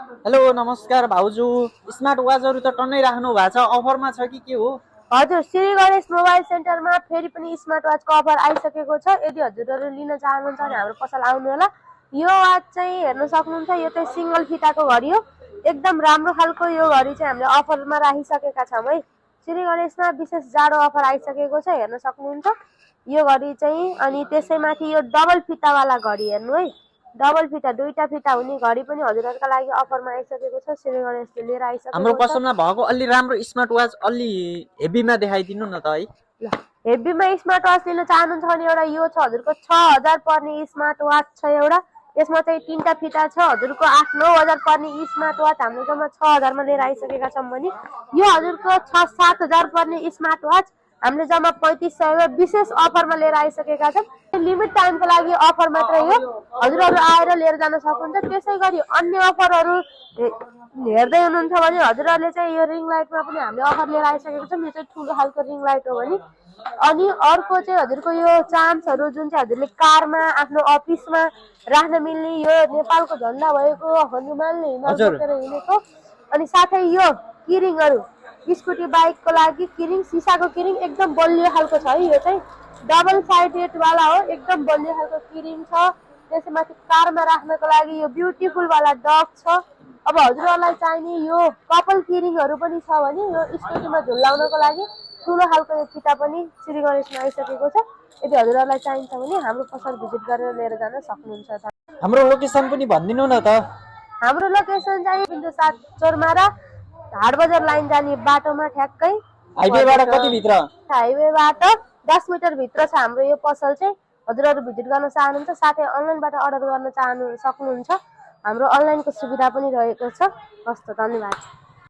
Hello नमस्कार भाउजू। Smart वाचहरू त टन्नै राख्नु भएको छ, अफरमा छ कि के हो? हजुर, श्री गणेश मोबाइल सेन्टरमा फेरि पनि स्मार्ट वाचको अफर आइसकेको छ। यदि हजुरहरू लिन चाहनुहुन्छ भने हाम्रो पसल आउनु होला। यो वाच चाहिँ हेर्न सक्नुहुन्छ, यो चाहिँ सिंगल फिताको घडी हो। एकदम राम्रो खालको यो घडी चाहिँ हामीले अफरमा राखिसकेका छौँ है। श्री गणेशमा विशेष जाडो अफर आइसकेको छ, हेर्न सक्नुहुन्छ यो घडी चाहिँ। अनि त्यसैमाथि यो डबल फितावाला घडी हेर्नु है, डबल फिता दुईटा फिता हुने घडी पनि हजुरहरूका लागि अफरमा आइसकेको छ। श्री गणेशले लिएर हाम्रो आइसकेको छ। पसलमा भएको अलि राम्रो स्मार्ट वाच अलि हेभीमा देखाइदिनु न त है। ल, हेभीमा स्मार्ट वाच लिन चाहनुहुन्छ भने एउटा यो छ, हजुरको 6000 पर्ने स्मार्ट वाच छ एउटा। यसमा चाहिँ 3टा फिता छ। हजुरको 8-9 हजार पर्ने स्मार्ट वाच हामीले जम्मा 6000 मा लिएर आइसकेका छौँ भने यो हजुरको 6-7 हजार पर्ने स्मार्ट वाच हामीले जम्मा 3500 मा विशेष अफरमा लिएर आइसकेका छौँ। लिमिट टाइमको लागि अफर मात्रै हो, हजुरहरू आएर लिएर जान सक्नुहुन्छ। त्यसै गरी अन्य अफरहरू हेर्दै हुनुहुन्छ भने हजुरहरूले चाहिँ यो रिङ लाइटमा पनि हामीले अफर लिएर आइसकेको छौँ। यो चाहिँ ठुलो खालको रिङ लाइट हो भने। अनि अर्को चाहिँ हजुरको यो चाम्सहरू जुन चाहिँ हजुरले कारमा आफ्नो अफिसमा राख्न मिल्ने, यो नेपालको झन्डा भएको हनुमानले हिमाल बोकेर हिँडेको। अनि साथै यो किरिङहरू स्कुटी बाइकको लागि किरिङ, सिसाको किरिङ एकदम बलियो खालको छ है। यो चाहिँ डबल साइडेड वाला हो, एकदम बलियो खालको किरिङ छ। त्यसैमाथि कारमा राख्नको लागि यो ब्युटिफुल वाला डग छ। अब हजुरहरूलाई चाहिने यो कपाल किरिङहरू पनि छ भने यो स्कुटीमा झुलाउनको लागि ठुलो खालको यो फिता पनि श्री गणेशमा आइसकेको छ। यदि हजुरहरूलाई चाहिन्छ भने हाम्रो पसल भिजिट गरेर लिएर जान सक्नुहुन्छ। हाम्रो लोकेसन पनि भनिदिनु न त। हाम्रो लोकेसन चाहिँ बिन्दु 7 चोरमारा हाटबजार लाइन जाने बाटोमा ठ्याक्कै। हाइवेबाट कति भित्र? हाइवेबाट 10 मिटर भित्र छ हाम्रो यो पसल चाहिँ। हजुरहरू भिजिट गर्न चाहनुहुन्छ, साथै अनलाइनबाट अर्डर गर्न सक्नुहुन्छ। हाम्रो अनलाइनको सुविधा पनि रहेको छ। हस्त, धन्यवाद।